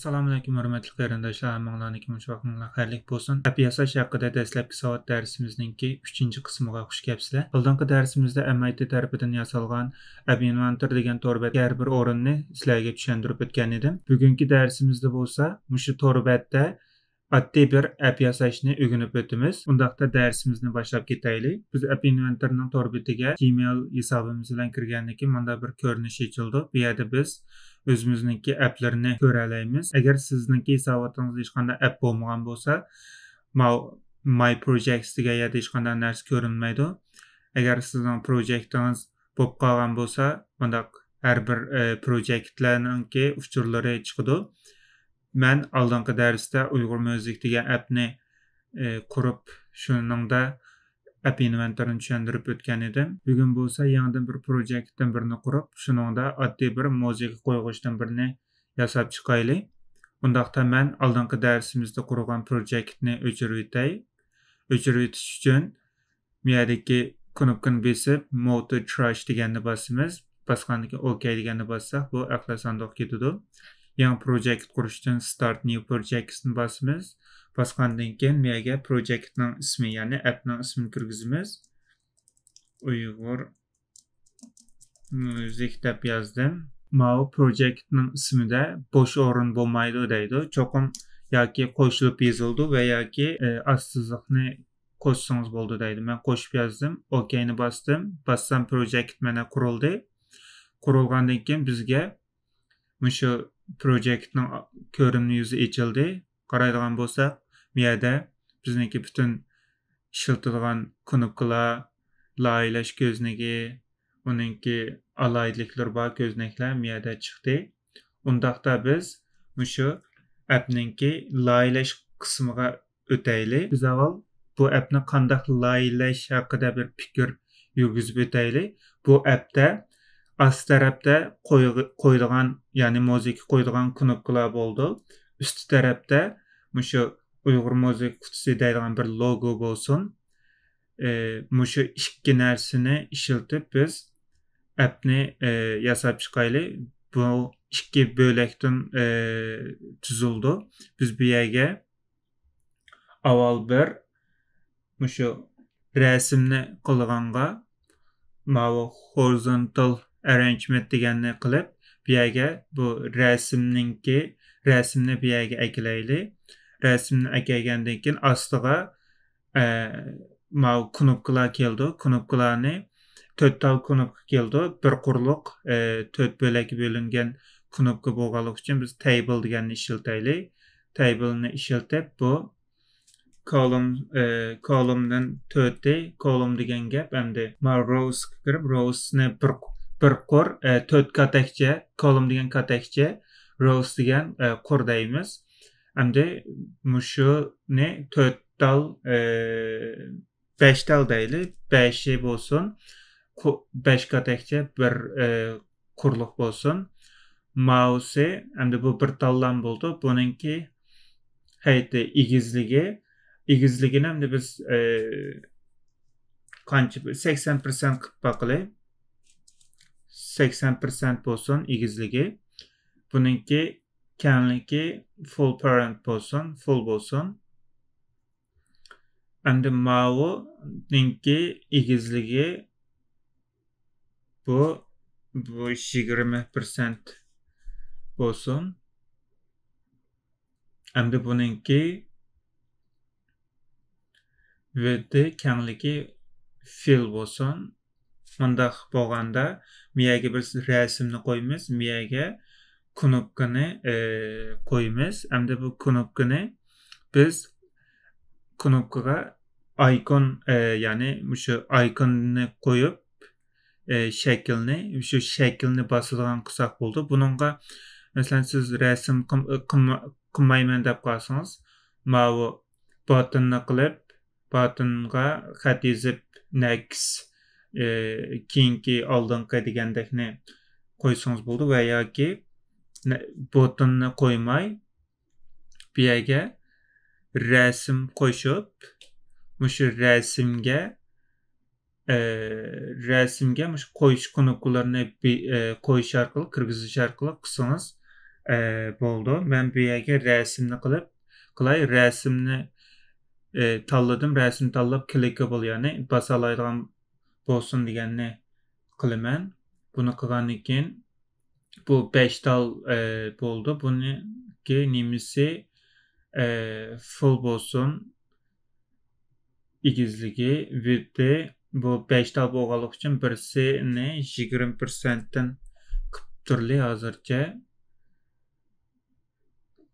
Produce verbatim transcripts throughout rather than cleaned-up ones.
ئەسسالامۇئەلەيكۇم، ھۆرمەتلىك قېرىنداشلار، ھەممىڭلارنىڭكى مۇشۇ ۋاقتىڭلار خەيرلىك بولسۇن. ئەپ ياساش ھەققىدە دەسلەپكى ساۋات دەرسىمىزنىڭكى ئۈچىنچى قىسمىغا خۇش كەپسىلەر. ئالدىنقى دەرسىمىزدە ئەم ئاي تى تەرىپىدىن ياسالغان ئەپ ئىنۋېنتور دېگەن تور بەتتىكى ھەر بىر ئورۇننى سىلەرگە چۈشەندۈرۈپ ئۆتكەن ئىدىم. بۈگۈنكى دەرسىمىزدە بولسا مۇشۇ تور بەتتە ئاددىي بىر ئەپ ياساشنى ئۆگىنىپ ئۆتىمىز. ئۇنداقتا دەرسىمىزنى باشلاپ كېتەيلى. بىز ئەپ ئىنۋېنتورنىڭ تور بېتىگە جىمېيل ھېسابىمىز بىلەن كىرگەندىن كېيىن مانداق بىر كۆرۈنۈش ئېچىلىدۇ. بۇ يەردە بىز ئۆزىمىزنىڭكى ئەپلىرىنى كۆرەلەيمىز. ئەگەر سىزنىڭكى ھېساباتىڭىزدا ھېچقانداق ئەپ بولمىغان بولسا، ماۋ-، ماي پروجېكتس دېگەن يەردە ھېچقانداق نەرسە كۆرۈنمەيدۇ. ئەگەر سىزنىڭ پروجېكتىڭىز بولۇپ قالغان بولسا، مانداق ھەر بىر، ئە، پروجېكتلارنىڭكى ئۇچۇرلىرى چىقىدۇ. مەن ئالدىنقى دەرستە ئۇيغۇر ميۇزىك دېگەن ئەپنى، ئە، قۇرۇپ، شۇنىڭدا ئەپ ئىنۋېنتورنى چۈشەندۈرۈپ ئۆتكەن ئىدىم. بۈگۈن بولسا يېڭىدىن بىر پروجېكتتىن بىرنى قۇرۇپ، شۇنىڭدا ئاددىي بىر مۇزىكا قويغۇچتىن بىرنى ياساپ چىقايلى. ئۇنداقتا مەن ئالدىنقى دەرسىمىزدە قۇرغان پروجېكتنى ئۆچۈرۈۋېتەي. ئۆچۈرۈۋېتىش ئۈچۈن بۇ يەردىكى كۇنۇپكىنى بېسىپ، Move to Trash دېگەننى باسىمىز. باسقاندىن كېيىن ئوكەي دېگەننى باسساق، بۇ ئەقلەت ساندۇققا كېتىدۇ. يېڭى پروجېكت قۇرۇش ئۈچۈن Start New Projects نى باسىمىز. باسقاندىن كېيىن بۇ يەرگە پروجېكتنىڭ ئىسمى، يەنى ئەپنىڭ ئىسمىنى كىرگۈزىمىز. ئۇيغۇر ميۇزىك دەپ يازدىم. ماۋۇ پروجېكتنىڭ ئىسمىدە بوش ئورۇن بولمايدۇ دەيدۇ. چوقۇم ياكى قوشۇلۇپ يېزىلىدۇ ۋە ياكى، ئە، ئاستى سىزىقنى قوشسىڭىز بولىدۇ دەيدۇ. مەن قوشۇپ يازدىم. ئوكەينى باستىم. باسسام پروجېكت مانا قۇرۇلدى. قۇرۇلغاندىن كېيىن بىزگە مۇشۇ پروجېكتنىڭ كۆرۈنمە يۈزى ئېچىلدى. قارايدىغان بولساق، بۇ يەردە بىزنىڭكى پۈتۈن ئىشلىتىدىغان كۇنۇپكىلار، لايىھەلەش كۆزنىكى، ئۇنىڭكى ئالاھىدىلىكلىرى بار كۆزنەكلەر بۇ يەردە چىقتى. ئۇنداقتا بىز مۇشۇ ئەپنىڭكى لايىھەلەش قىسمىغا ئۆتەيلى. بىز ئاۋۋال بۇ ئەپنى قانداق لايىھەلەش ھەققىدە بىر پىكىر يۈرگۈزۈپ ئۆتەيلى. بۇ ئەپتە ئاستى تەرەپتە قويغ-، قويىدىغان، يەنى مۇزىكا قويىدىغان كۇنۇپكىلار بولىدۇ. ئۈستى تەرەپتە مۇشۇ ئۇيغۇر مۇزىكا قۇتىسى دەيدىغان بىر لوگو بولسۇن. ئى، مۇشۇ ئىككى نەرسىنى ئىشلىتىپ بىز ئەپنى، ئى، ياساپ چىقايلى. بۇ ئىككى بۆلەكتىن، ئى، تۈزۈلىدۇ. بىز بۇ يەرگە ئاۋۋال بىر مۇشۇ رەسىمنى قىلغانغا ماۋۇ horizontal arrangement دېگەننى قىلىپ، بۇ يەرگە بۇ رەسىمنىڭكى، رەسىمنى بۇ يەرگە ئەكىلەيلى. رەسىمنى ئەكەلگەندىن كېيىن ئاستىغا، ئە، ماۋۇ كۇنۇپكىلار كېلىدۇ. كۇنۇپكىلارنى تۆت تال كۇنۇپكا كېلىدۇ. بىر قۇرلۇق، ئە، تۆت بۆلەككە بۆلۈنگەن كۇنۇپكا بولغانلىقى ئۈچۈن بىز table دېگەننى ئىشلىتەيلى. Table نى ئىشلىتىپ، بۇ column، ئى، column دىن تۆتى، column دېگەن گەپ ئەمدى. مانا rows غا كىرىپ، rows نى بىر، بىر قۇر، ئى، تۆت كاتەكچە، column دېگەن كاتەكچە، rows دېگەن، ئى، قۇر دەيمىز. ئەمدى مۇشۇنى تۆت تال، ئى، بەش تال دەيلى، بەشى بولسۇن، قۇ-، بەش كاتەكچە بىر، ئى، قۇرلۇق بولسۇن. ماۋۇسى، ئەمدى بۇ بىر تاللام بولدى. بۇنىڭكى ھەيتى ئېگىزلىكى، ئېگىزلىكىنى ئەمدى بىز، ئى، قانچە، سەكسەن پىرسەنت قىلىپ باقىلى. سەكسەن پىرسەنت بولسۇن ئېگىزلىكى. بۇنىڭكى كەڭلىكى full parent بولسۇن، full بولسۇن. ئەمدى ماۋۇنىڭكى ئېگىزلىكى بۇ، بۇ يىگىرمە پىرسەنت بولسۇن. ئەمدى بۇنىڭكى width، كەڭلىكى fill بولسۇن. مۇنداق بولغاندا، مۇ يەرگە بىز رەسىمنى قويىمىز، مۇ يەرگە كۇنۇپكىنى، ئى، قويىمىز. ئەمدى بۇ كۇنۇپكىنى بىز كۇنۇپكىغا ئايكون، ئى، يەنى مۇشۇ ئايكوننى قويۇپ، ئى، شەكىلنى، شۇ شەكىلنى باسىدىغان قىلساق بولىدۇ. بۇنىڭغا، مەسىلەن، سىز رەسىم قىم-، قىم-، قىلمايمەن دەپ قالسىڭىز، ماۋۇ باتتوننى قىلىپ، باتتونغا خەت يېزىپ، next، ئى، كېيىنكى، ئالدىنقى دېگەندەكنى قويسىڭىز بولىدۇ ۋە ياكى نە-، باتتوننى قويماي، بۇ يەرگە رەسىم قوشۇپ، مۇشۇ رەسىمگە، ئى، رەسىمگە مۇشۇ قويۇش كۇنۇپكىلىرىنى بى-، ئى، قويۇش ئارقىلىق، كىرگۈزۈش ئارقىلىق قىلسىڭىز، ئە، بولىدۇ. مەن بۇ يەرگە رەسىمنى قىلىپ، قىلاي، رەسىمنى، ئە، تاللىدىم. رەسىم تاللاپ، clickable، يەنى باسالايدىغان بولسۇن دېگەننى قىلىمەن. بۇنى قىلغاندىن كېيىن، بۇ بەش تال، ئە، بولدى. بۇنىڭكى نېمىسى، ئە، full بولسۇن، ئېگىزلىكى، width، بۇ بەش تال بولغانلىقى ئۈچۈن بىرسىنى يىگىرمە پىرسەنتتىن قىلىپ تۇرلى ھازىرچە.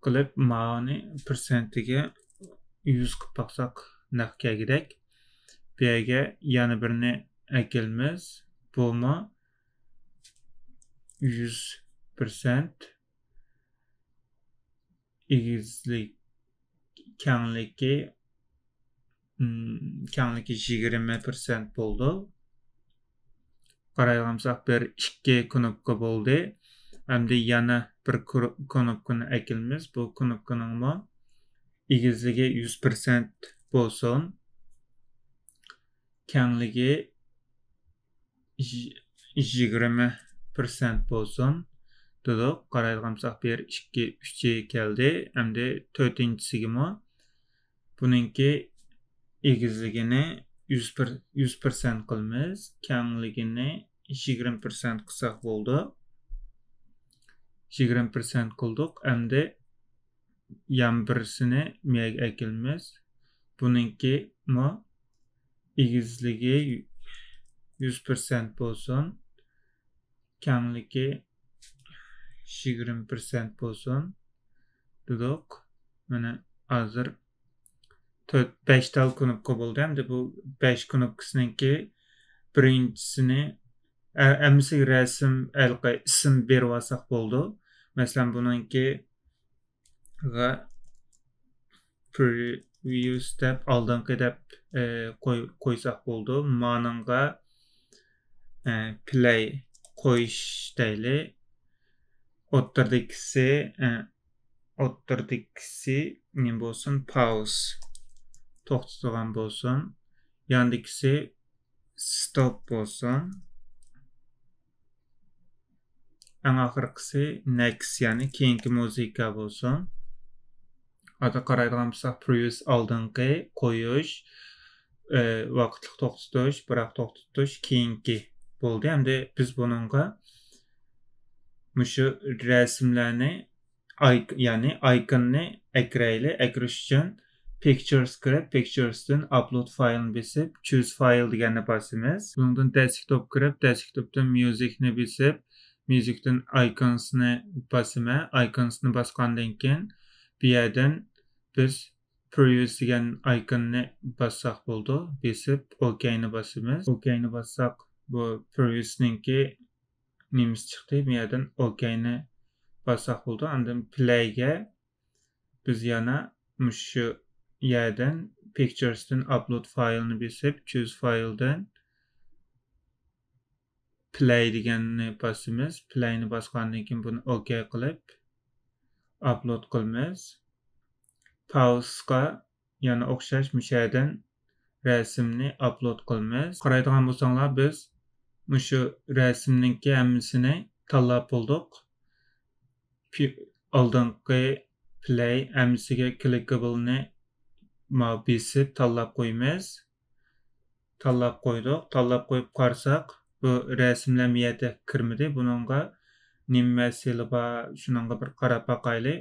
قىلىپ، ماۋۇنى پىرسەنتىگە يۈز قىلىپ باقساق نەق كەلگۈدەك. بۇ يەرگە يەنە بىرنى ئەكېلىمىز. بۇمۇ يۈز پىرسەنت. ئېگىزلىك، كەڭلىكى، ئىم، كەڭلىكى يىگىرمە پىرسەنت بولدى. قارايدىغان بولساق، بىر، ئىككى كۇنۇپكا بولدى. ئەمدى يەنە بىر كۇر-، كۇنۇپكىنى ئەكېلىمىز. بۇ كۇنۇپكىنىڭمۇ ئېگىزلىكى يۈز پىرسەنت بولسۇن. كەڭلىكى يىگىرمە پىرسەنت بولسۇن دېدۇق. قارايدىغان بولساق، بىر، ئىككى، ئۈچى كەلدى. ئەمدى تۆتىنچىسىگىمۇ بۇنىڭكى ئېگىزلىكىنى يۈز پىرسەنت قىلىمىز. كەڭلىكىنى يىگىرمە پىرسەنت قىلساق بولدى. يىگىرمە پىرسەنت قىلدۇق. ئەمدى يەنە بىرسىنى مۇيەگە ئەكېلىمىز. بۇنىڭكىمۇ ئېگىزلىكى يۈز پىرسەنت بولسۇن، كەڭلىكى يىگىرمە پىرسەنت بولسۇن دېدۇق. مانا ھازىر تۆت، بەش تال كۇنۇپكا بولدى. ئەمدى بۇ بەش كۇنۇپكىسىنىڭكى بىرىنچىسىنى، ئە-، ھەممىسىگە رەسىم، ھېلىقى ئىسىم بېرىۋالساق بولدى. مەسىلەن، بۇنىڭكىغا previous دەپ، ئالدىنقى دەپ، ئە، قوي-، قويساق بولدى. مانىڭغا، ئە، play قويۇش دەيلى. ئوتتۇرىدىكىسى، ئە، ئوتتۇرىدىكىسى نېمە بولسۇن؟ Pause، توختىتىدىغان بولسۇن. ياندىكىسى stop بولسۇن. ئەڭ ئاخىرقىسى next، يەنى كېيىنكى مۇزىكا بولسۇن. ھازىر قارايدىغان بولساق، previous ئالدىنقى، قويۇش، ئە، ۋاقىتلىق توختىتىش، بىراق توختىتىش كېيىنكى بولدى. ئەمدى بىز بۇنىڭغا مۇشۇ رەسىملەرنى ئايك-، يەنى ئايكوننى ئەكىرەيلى. ئەكىرىش ئۈچۈن Pictures كىرىپ، Picturesتىن Upload Fileنى بېسىپ، Choose File دېگەننى باسىمىز. بۇنىڭدىن Desktop كىرىپ، Desktopتىن Musicنى بېسىپ، Musicتىن Iconsنى باسىمەن. Iconsنى باسقاندىن كېيىن، بۇ يەردىن بىز Previous دېگەن ئايكوننى باسساق بولىدۇ. بېسىپ، OKنى باسىمىز. OKنى باسساق، بۇ Previousنىڭكى نېمىسى چىقتى. بۇ يەردىن OKنى باسساق بولىدۇ. ئاندىن Playگە بىز يەنە مۇشۇ يەردىن Picturesتىن Upload Fileنى بېسىپ، Choose Fileدىن Play دېگەننى باسىمىز. Playنى باسقاندىن كېيىن بۇنى OK قىلىپ، ئاپلود قىلىمىز. Pauseقا يەنە ئوخشاش مۇشۇ يەردىن رەسىمنى ئاپلود قىلىمىز. قارايدىغان بولساڭلار، بىز مۇشۇ رەسىمنىڭكى ھەممىسىنى تاللاپ بولدۇق. پى-، ئالدىنقى Play ھەممىسىگە clickableنى ما بېسىپ تاللاپ قويىمىز. تاللاپ قويدۇق. تاللاپ قويۇپ قارىساق، بۇ رەسىملەر مۇ يەردە كىرمىدى. بۇنىڭغا نېمە مەسىلە بار، شۇنىڭغا بىر قاراپ باقايلى.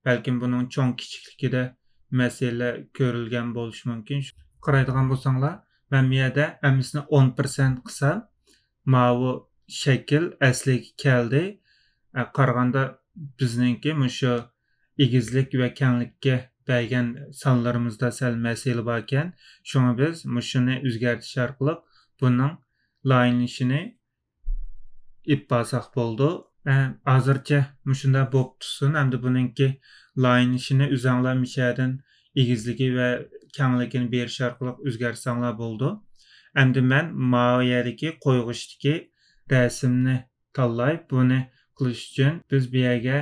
بەلكىم بۇنىڭ چوڭ كىچىكلىكىدە مەسىلە كۆرۈلگەن بولۇشى مۇمكىن. قارايدىغان بولساڭلار، مەن بۇ يەردە ھەممىسىنى ئون پىرسەنت قىلسام، ماۋۇ شەكىل ئەسلىگە كەلدى. ئە، قارىغاندا بىزنىڭكى مۇشۇ ئېگىزلىك ۋە كەڭلىككە بەرگەن سانلىرىمىزدا سەل مەسىلە باركەن. شۇڭا بىز مۇشۇنى ئۆزگەرتىش ئارقىلىق بۇنىڭ لايىنلىشىنى ئېلىپ بارساق بولىدۇ. ئە، ھازىرچە مۇشۇنداق بولۇپ تۇرسۇن. ئەمدى بۇنىڭكى لايىنلىشىنى ئۆزۈڭلار مۇشۇ يەردىن ئېگىزلىكى ۋە كەڭلىكىنى بېرىش ئارقىلىق ئۆزگەرتسەڭلار بولىدۇ. ئەمدى مەن ماۋۇ يەردىكى قويغۇچتىكى رەسىمنى تاللاي. بۇنى قىلىش ئۈچۈن بىز بۇ يەرگە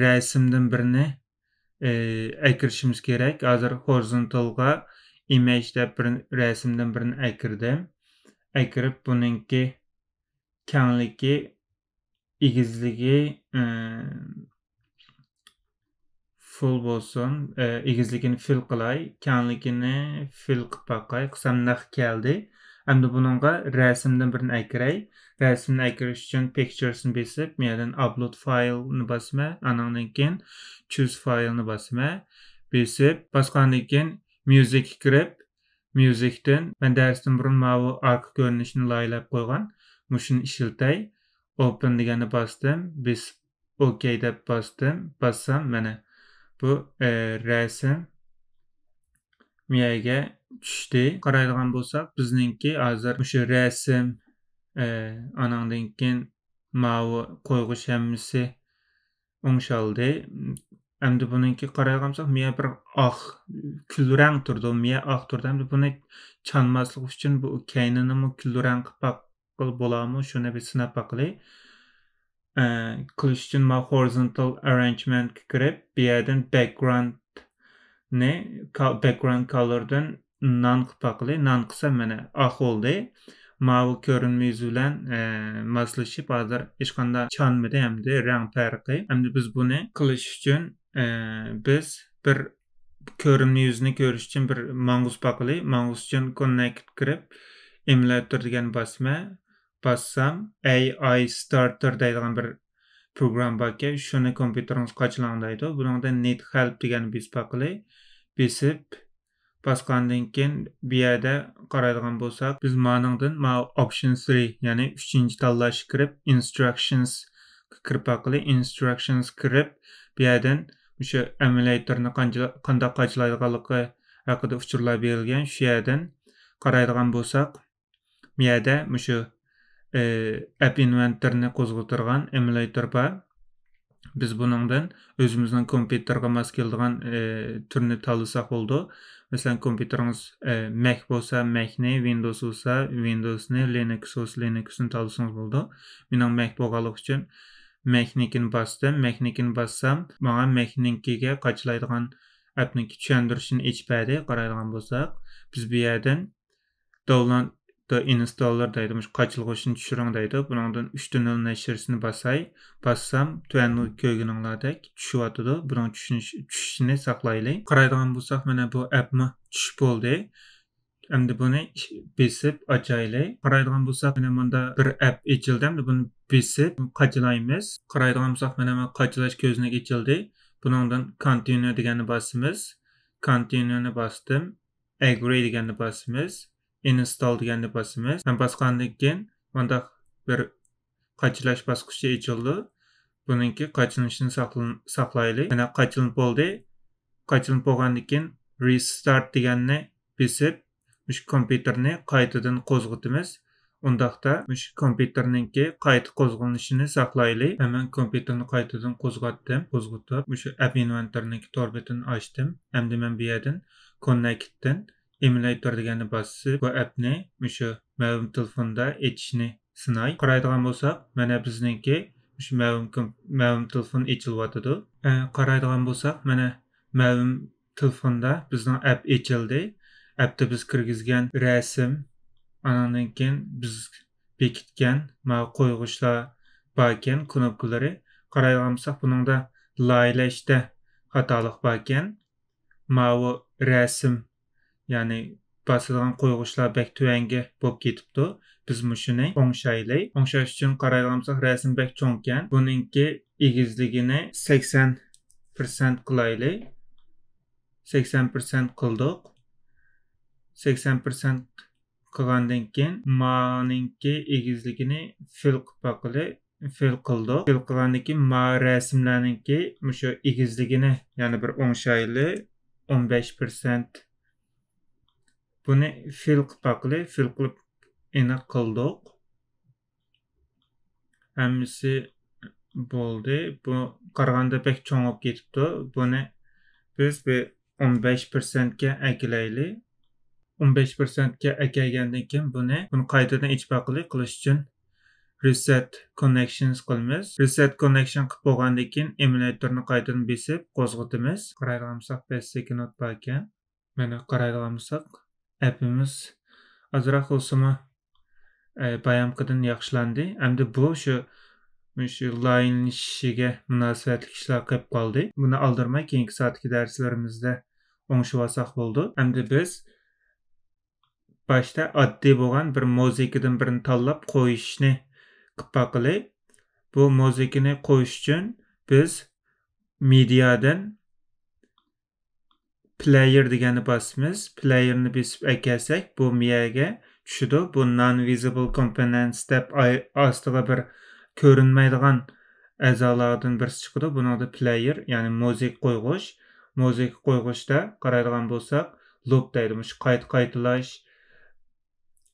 رەسىمدىن بىرنى، ئى، ئەكىرىشىمىز كېرەك. ھازىر horizontalغا image دەپ بىر رەسىمدىن بىرنى ئەكىردىم. ئەكىرىپ بۇنىڭكى كەڭلىكى، ئېگىزلىكى، ئى، فۇل بولسۇن. ئېگىزلىكىنى فىل قىلاي، كەڭلىكىنى فىل قىلىپ باقاي. قىلسام نەق كەلدى. ئەمدى بۇنىڭغا رەسىمدىن بىرنى ئەكىرەي. رەسىمنى ئەكىرىش ئۈچۈن پىكچىرسنى بېسىپ، مۇ يەردىن ئاپلود فايلنى باسىمەن. ئانىڭدىن كېيىن چۇز فايلنى باسىمەن. بېسىپ، باسقاندىن كېيىن ميۇزىككە كىرىپ، ميۇزىكتىن مەن دەرستىن بۇرۇن ماۋۇ ئارقا كۆرۈنۈشنى لايىھەلەپ قويغان. مۇشۇنى ئىشلىتەي. ئوپېن دېگەننى باستىم. بېسىپ، ئوكەي دەپ باستىم. باسسام، مانا بۇ، ئە، رەسىم مۇ يەرگە چۈشتى. قارايدىغان بولساق، بىزنىڭكى ھازىر مۇشۇ رەسىم، ئە، ئانىڭدىن كېيىن ماۋۇ قويغۇچ ھەممىسى ئوڭشالدى. ئەمدى بۇنىڭكى قارايدىغان بولساق، مۇ يەر بىر ئاق، كۈلرەڭ تۇرىدۇ، مۇ يەر ئاق تۇرىدۇ. ئەمدى بۇنى چانماسلىق ئۈچۈن بۇ كەينىنىمۇ كۈلرەڭ قىلىپ باققىلى بولامۇ؟ شۇنى بىر سىناپ باقىلى. ئە، قىلىش ئۈچۈن ماۋۇ ھورىزونتال ئەرەنجمېنتكە كىرىپ، بۇ يەردىن بەكگراۋندنى، كا-، بەكگراۋند كالىردىن نان قىلىپ باقىلى. نان قىلسام، مانا، ئاق بولدى. ماۋۇ كۆرۈنمە يۈزى بىلەن، ئە، ماسلىشىپ، ھازىر ھېچقانداق چانمىدى ھەمدە رەڭ پەرقى. ئەمدى بىز بۇنى قىلىش ئۈچۈن، ئە، بىز بىر كۆرۈنمە يۈزىنى كۆرۈش ئۈچۈن بىر ماڭغۇز باقىلى. ماڭغۇز ئۈچۈن كوننېكت كىرىپ، ئېمۇلياتور دېگەننى باسىمەن. باسسام، ئەي ئاي ستارتېر دەيدىغان بىر پروگرامما باركەن، شۇنى كومپيۇتېرىڭىزغا قاچىلاڭ دەيدۇ. بۇنىڭدا نېت خەلپ دېگەننى بېسىپ باقىلى. بېسىپ، باسقاندىن كېيىن بۇ يەردە قارايدىغان بولساق، بىز مانىڭدىن ماۋۇ ئوپشن سىرى، يەنى ئۈچىنچى تاللاشقا كىرىپ، ئىنستراكشنسقا كىرىپ باقىلى. ئىنستراكشنسقا كىرىپ، بۇ يەردىن مۇشۇ ئېمۇلياتورنى قانچە-، قانداق قاچىلايدىغانلىقى ھەققىدە ئۇچۇرلار بېرىلگەن. شۇ يەردىن قارايدىغان بولساق، بۇ يەردە مۇشۇ، ئە، ئەپ ئىنۋېنتورنى قوزغىتىدىغان ئېمۇلياتور بار. بىز بۇنىڭدىن ئۆزىمىزنىڭ كومپيۇتېرغا ماس كېلىدىغان، ئە، تۈرنى تاللىساق بولىدۇ. مەسىلەن، كومپيۇتېرىڭىز، ئە، مەك بولسا مەكنى، ۋىندوۋس بولسا ۋىندوۋسنى، لىنۇكس بولسا لىنۇكسنى تاللىسىڭىز بولىدۇ. مېنىڭ مەك بولغانلىقى ئۈچۈن مەكنىڭكىنى باستىم. مەكنىڭكىنى باسسام، ماڭا مەكنىڭكىگە قاچىلايدىغان ئەپنىڭكى چۈشەندۈرۈشىنى ئېچىپ بەردى. قارايدىغان بولساق، بىز بۇ يەردىن داۋنلود دە ئىنستاللېر دەيدۇ، مۇشۇ قاچىلىغۇچنى چۈشۈرۈڭ دەيدۇ. بۇنىڭدىن ئۈچ تۈنۈل نەشرىسىنى باساي، باسسام، تۆۋەندە كۆرگىنىڭلاردەك چۈشۈۋاتىدۇ. بۇنىڭ چۈشۈنۈش-، چۈشۈشىنى ساقلايلى. قارايدىغان بولساق، مانا بۇ ئەپمۇ چۈشۈپ بولدى. ئەمدى بۇنى بېسىپ ئاچايلى. قارايدىغان بولساق، مانا مۇندا بىر ئەپ ئېچىلدى. ئەمدى بۇنى بېسىپ قاچىلايمىز. قارايدىغان بولساق، مانا، مانا قاچىلاش كۆزنىكى ئېچىلدى. بۇنىڭدىن كونتىنيۇ دېگەننى باسىمىز. كونتىنيۇنى باستىم. ئەگرى دېگەننى باسىمىز. ئىنستال دېگەننى باسىمىز. ھەم باسقاندىن كېيىن مۇنداق بىر قاچىلاش باسقۇچى ئېچىلىدۇ. بۇنىڭكى قاچىلىنىشىنى ساقلىن-، ساقلايلى. مانا قاچىلىنىپ بولدى. قاچىلىنىپ بولغاندىن كېيىن رېستارت دېگەننى بېسىپ، مۇشۇ كومپيۇتېرنى قايتىدىن قوزغىتىمىز. ئۇنداقتا مۇشۇ كومپيۇتېرنىڭكى قايتا قوزغىلىشىنى ساقلايلى. مەن كومپيۇتېرنى قايتىدىن قوزغاتتىم. قوزغىتىپ، مۇشۇ ئەپ ئىنۋېنتورنىڭكى تور بېتىنى ئاچتىم. ئەمدى مەن بۇ يەردىن كوننېكتتىن ئېمۇلياتور دېگەننى باسىپ، بۇ ئەپنى مۇشۇ مەۋھۇم تېلېفوندا ئېچىشنى سىناي. قارايدىغان بولساق، مانا بىزنىڭكى مۇشۇ مەۋھۇم كوم-، مەۋھۇم تېلېفون ئېچىلىۋاتىدۇ. ئە، قارايدىغان بولساق، مانا مەۋھۇم تېلېفوندا بىزنىڭ ئەپ ئېچىلدى. ئەپتە بىز كىرگۈزگەن رەسىم، ئانىڭدىن كېيىن بىز بېكىتكەن ماۋۇ قويغۇچلار باركەن، كنوپكىلىرى. قارايدىغان بولساق، بۇنىڭدا لايىھەلەشتە خاتالىق باركەن. ماۋۇ رەسىم، يەنى باسىدىغان قويغۇچلار بەك تۆۋەنگە بولۇپ كېتىپتۇ. بىز مۇشۇنى ئوڭشايلى. ئوڭشاش ئۈچۈن قارايدىغان بولساق، رەسىم بەك چوڭكەن. بۇنىڭكى ئېگىزلىكىنى سەكسەن پىرسەنت قىلايلى. سەكسەن پىرسەنت قىلدۇق. سەكسەن پىرسەنت قىلغاندىن كېيىن، مانىڭكى ئېگىزلىكىنى فىل قىلىپ باقىلى. فىل قىلدۇق. فىل قىلغاندىن كېيىن، ما رەسىملەرنىڭكى مۇشۇ ئېگىزلىكىنى يەنە بىر ئوڭشايلى. ئون بەش پىرسەنت. بۇنى فىل قىلىپ باقىلى. فىل قىلىپ ئېنىق قىلدۇق. ھەممىسى بولدى. بۇ قارىغاندا بەك چوڭ بولۇپ كېتىپتۇ. بۇنى بىز بىر ئون بەش پىرسەنتكە ئەكېلەيلى. ئون بەش پىرسەنتكە ئەكەلگەندىن كېيىن بۇنى، بۇنى قايتىدىن ئېچىپ باقىلى. قىلىش ئۈچۈن رېسېت كوننېكشنس قىلىمىز. رېسېت كوننېكشن قىلىپ بولغاندىن كېيىن، ئېمۇلياتورنى قايتىدىن بېسىپ قوزغىتىمىز. قارايدىغان بولساق، بەش سېكۇنت باركەن. مانا قارايدىغان بولساق، ئەپىمىز ئازراق بولسىمۇ، ئە، بايامقىدىن ياخشىلاندى. ئەمدى بۇ شۇ مۇشۇ لايىنلىشىشىگە مۇناسىۋەتلىك ئىشلار قېلىپ قالدى. بۇنى ئالدىرىماي كېيىنكى سائەتتىكى دەرسلىرىمىزدە ئوڭشىۋالساق بولىدۇ. ئەمدى بىز باشتا ئاددىي بولغان بىر مۇزىكىدىن بىرنى تاللاپ قويۇشنى قىلىپ باقىلى. بۇ مۇزىكىنى قويۇش ئۈچۈن بىز مېدىيادىن پلېيېر دېگەننى باسىمىز. پلېيېرنى بېسىپ ئەكەلسەك، بۇ مىيەگە چۈشىدۇ. بۇ non visible components دەپ ئاي-، ئاستىغا بىر كۆرۈنمەيدىغان ئەزالاردىن بىرسى چىقىدۇ. بۇنىڭدا پلېيېر، يەنى مۇزىكا قويغۇچ. مۇزىكا قويغۇچتا قارايدىغان بولساق، لوپ دەيدۇ. مۇشۇ قايتا قايتىلاش،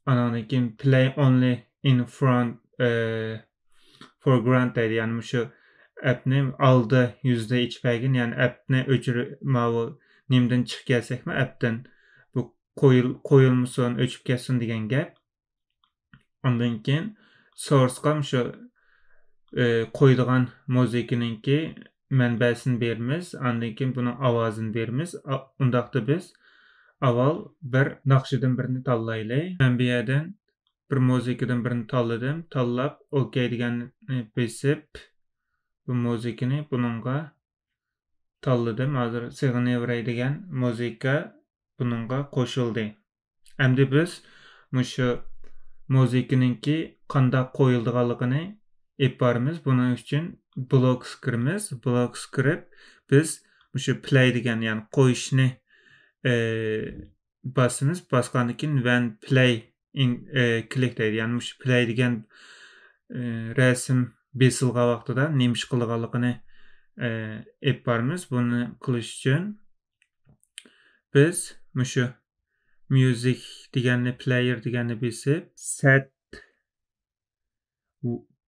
ئاناندىن كېيىن play only in front، ئى، foreground دەيدۇ. يەنى مۇشۇ ئەپنى ئالدى يۈزىدە ئېچىپ بەرگىن، يەنى ئەپنى ئۆچۈر-، ماۋۇ نېمىدىن چىقىپ كەلسەكمۇ ئەپتىن بۇ قويۇل-، قويۇلمىسۇن، ئۆچۈپ كەتسۇن دېگەن گەپ. ئاندىن كېيىن سورسقا مۇشۇ، ئى، قويىدىغان مۇزىكىنىڭكى مەنبەسىنى بېرىمىز. ئاندىن كېيىن بۇنىڭ ئاۋازىنى بېرىمىز. ئا-، ئۇنداقتا بىز ئاۋۋال بىر ناخشىدىن بىرنى تاللايلى. مەن بۇ يەردىن بىر مۇزىكىدىن بىرنى تاللىدىم. تاللاپ، ئوكەي دېگەننى بېسىپ، بۇ مۇزىكىنى بۇنىڭغا تاللىدىم. ھازىر سېغىنىۋېرەي دېگەن مۇزىكا بۇنىڭغا قوشۇلدى. ئەمدى بىز مۇشۇ مۇزىكىنىڭكى قانداق قويۇلىدىغانلىقىنى ئېلىپ بارىمىز. بۇنىڭ ئۈچۈن بلوكس كىرىمىز. بلوكس كىرىپ، بىز مۇشۇ پلەي دېگەن، يەنى قويۇشنى، ئى، باسىمىز. باسقاندىن كېيىن ۋەن پلەي ئىن-، ئى، كلىك دەيدۇ. يەنى مۇشۇ پلەي دېگەن، ئى، رەسىم بېسىلغان ۋاقتىدا نېمە ئىش قىلىدىغانلىقىنى، ئى، ئېلىپ بارىمىز. بۇنى قىلىش ئۈچۈن بىز مۇشۇ ميۇزىك دېگەننى، پلېيېر دېگەننى بېسىپ، سەت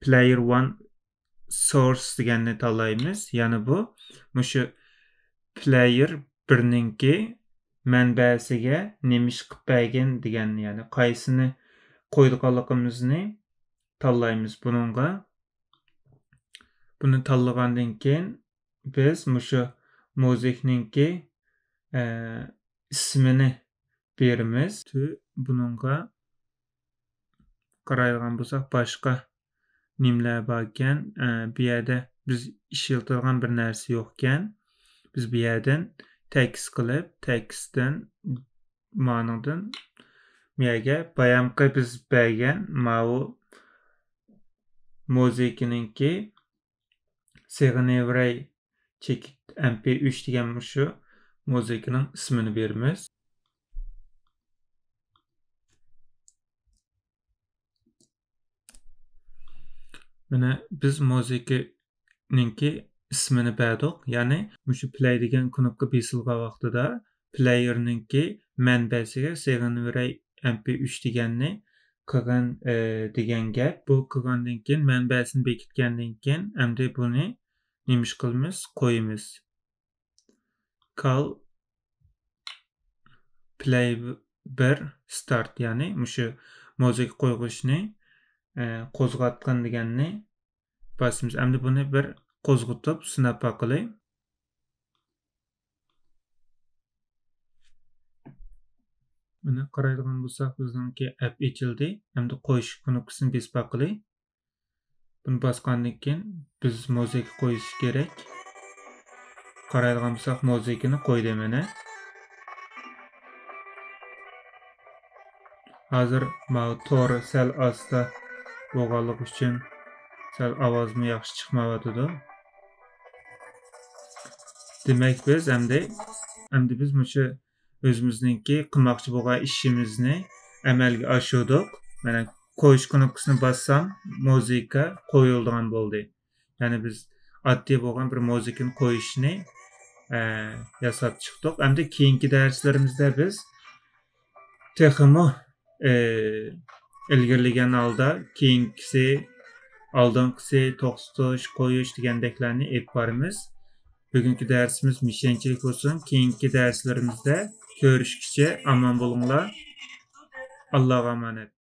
پلېيېر ۋان سورس دېگەننى تاللايمىز. يەنى بۇ مۇشۇ پلېيېر بىرنىڭكى مەنبەسىگە نېمە ئىش قىلىپ بەرگىن دېگەن، يەنى قايسىنى قويىدىغانلىقىمىزنى تاللايمىز بۇنىڭغا. بۇنى تاللىغاندىن كېيىن بىز مۇشۇ مۇزىكنىڭكى، ئە، ئىسمىنى بېرىمىز. تۈ-، بۇنىڭغا قارايدىغان بولساق، باشقا نېمىلەر باركەن؟ ئە، بۇ يەردە بىز ئىشلىتىدىغان بىر نەرسە يوقكەن. بىز بۇ يەردىن تېكىست قىلىپ، تېكىستتىن، مانىڭدىن بۇ يەرگە بايامقى بىز بەرگەن ماۋۇ مۇزىكىنىڭكى سېغىنىۋېرەي چېكىت ئەم پى ئۈچ دېگەن مۇشۇ مۇزىكىنىڭ ئىسمىنى بېرىمىز. مانا بىز مۇزىكىنىڭكى ئىسمىنى بەردۇق. يەنى مۇشۇ پلەي دېگەن كنوپكا بېسىلغان ۋاقتىدا پلېيېرنىڭكى مەنبەسىگە سېغىنىۋېرەي ئەم پى ئۈچ دېگەننى قىلغىن، ئى، دېگەن گەپ. بۇ قىلغاندىن كېيىن، مەنبەسىنى بېكىتكەندىن كېيىن، ئەمدى بۇنى نېمە ئىش قىلىمىز؟ قويىمىز. كال پلەي بىر ستارت، يەنى مۇشۇ مۇزىكا قويغۇچنى، ئى، قوزغاتقىن دېگەننى باسىمىز. ئەمدى بۇنى بىر قوزغىتىپ سىناپ باقىلى. مانا قارايدىغان بولساق، بىزنىڭكى ئەپ ئېچىلدى. ئەمدى قويۇش كنوپكىسىنى بېسىپ باقىلى. بۇنى باسقاندىن كېيىن بىز مۇزىكا قويۇش كېرەك. قارايدىغان بولساق، مۇزىكىنى قويدى مانا. ھازىر ماۋۇ تور سەل ئاستا بولغانلىقى ئۈچۈن سەل ئاۋازمۇ ياخشى چىقمايۋاتىدۇ. دېمەك، بىز ئەمدى، ئەمدى بىز مۇشۇ ئۆزىمىزنىڭكى قىلماقچى بولغان ئىشىمىزنى ئەمەلگە ئاشۇردۇق. مانا قويۇش كنوپكىسىنى باسسام، مۇزىكا قويۇلىدىغان بولدى. يەنى بىز ئاددىي بولغان بىر مۇزىكىنى قويۇشنى، ئە، ياساپ چىقتۇق. ئەمدى كېيىنكى دەرسلىرىمىزدە بىز تېخىمۇ، ئە، ئىلگىرىلىگەن ھالدا كېيىنكىسى، ئالدىنقىسى، توختىتىش، قويۇش دېگەندەكلەرنى ئېلىپ بارىمىز. بۈگۈنكى دەرسىمىز مۇشۇنچىلىك بولسۇن. كېيىنكى دەرسلىرىمىزدە كۆرۈشكىچە ئامان بولۇڭلار. ئاللاغا ئامانەت.